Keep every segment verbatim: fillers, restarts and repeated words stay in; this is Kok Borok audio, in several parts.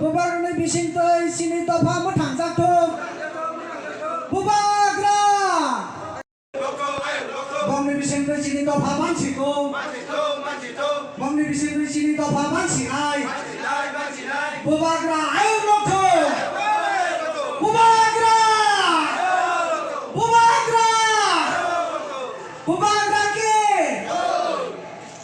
Bubagrani bisingtwi chini dopha mwthangjak thung. Bubagra! Bongni bisingtwi chini dopha mansigo. Bongni bisingtwi chini dopha mansinai. Bubagra ayuk rok thung. Bubagra! Bubagra! Bubagra ki!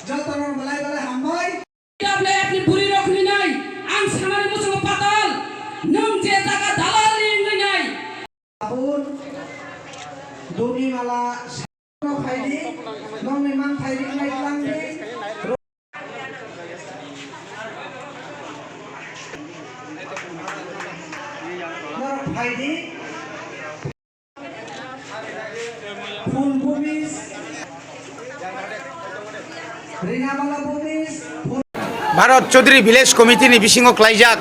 Jotono belai belai hambai. T W F ni bwrwi rok hinwi nai, ang sanani muchungo patal, nwng je jaga dalal ni wngwi nai. Abun, duni mala, no phaidi, nongni mang phaidi, nai tlangdi. Norok phaidi. Phul bumis, Rinamala bumis, phul Bharat Chaudhary Village Committee ni bisingo klaijak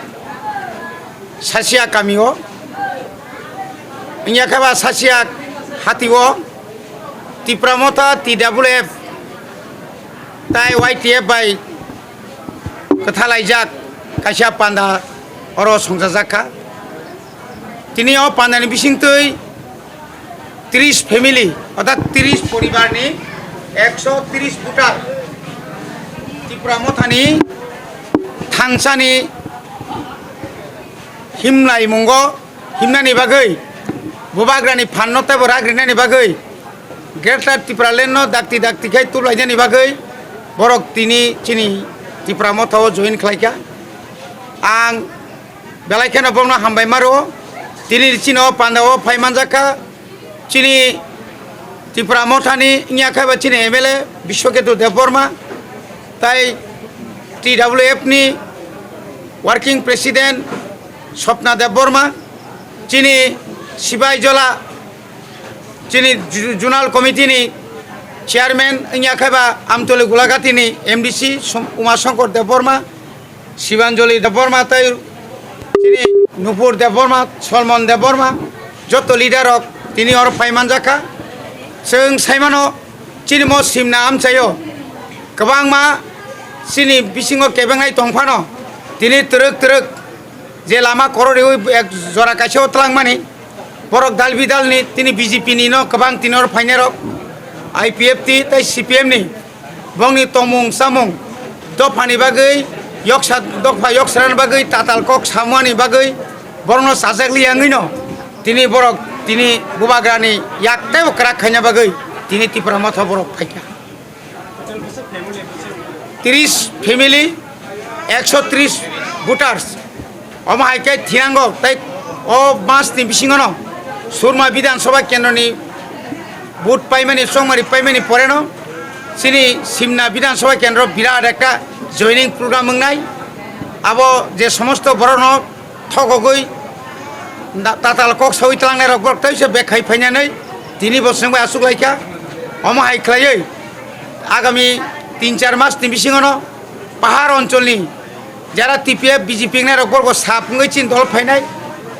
Sasia kamio, wngya khe ba Sasia hatio Tipra Motha T W F tai Y T F bai kwthalaijak kaisa panda oro songchajak kha. Tini o pandani bisingtwi tris family, orthat tris poribarni ekso tris voter Tipra Mothani thangsani himlaimungo himnani bagwi, Bubagrani phanno teibo rak rinani bagwi, Greater Tipraland no dakti dakti khai tublainani bagwi borok tini chini Tipra Motha o join khlaikha. Ang belai kheno bono hambai maro. Tini chini o panda o phai manjak kha. Chini Tipra Mothani wngya khe ba chini M L A Biswaketu Debbarma, tai T W F ni working president Swapna Debbarma, chini Sibai Jola, chini ju-, zonal committee ni chairman wngya khe ba Amtoli Gulagati ni M D C Som-, Uma Shankar Debbarma, Sibanjali Debbarma tei chini Nupur Debbarma, Solmon Debbarma, joto leader rok tini oro phai manjak kha. Chwng sai mano, chini mo simna amchaio kwbangma chini bisingo kebengnai tong phano, tini twrwk twrwk je lama kororiwi ek jora kaisa o twlangmani, borok dal bidal ni tini B J P ni no kwbang tini oro phainai rok, I P F T tei C P M ni. Bongni tongmung chamung dophani bagwi yoksa, dopha yoksarani bagwi tatal kok samani bagwi borokno chajak liya wngwino tini borok tini Bubagrani yak teibo kwrak khaina bagwi tini Tipra Motha borok phaikha. Tris family, ekso tris voters. Omo hai khe thinango tei o mas ni bisingo no Surma Bidhan Sabha Kendro ni vote paimani, chongmari paimani pore no chini Simna Bidhan Sabha Kendro birat ekta joining program wngnai. Abo je somosto borok no thokogwi na-, tatal kok sawi tlangnai rok borok tei se bek khai phainani tini bo chwng bai achuk lai kha. Omo hai khlaiwi agami tin char mas ni bisingo no pahar oncholni jara T P F, B J P wngnai rok borok bo sap wngwi chini dol phainai,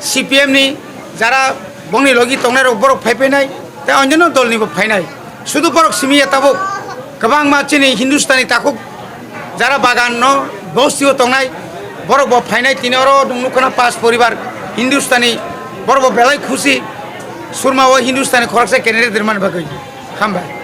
C P M ni jara bongni logi tongnai rok borok phai phainai, tei onyono dol ni bo phainai. Sudu borok simi ya tabuk kwbangma chini Hindustani takhuk jara bagan no bosti o tongnai borok bo phainai, tini oro nwng nukha na pas poribar Hindustani borok bo belai khusi Surma o Hindustani khoroksa candidate rwmani bagwi. Hambai.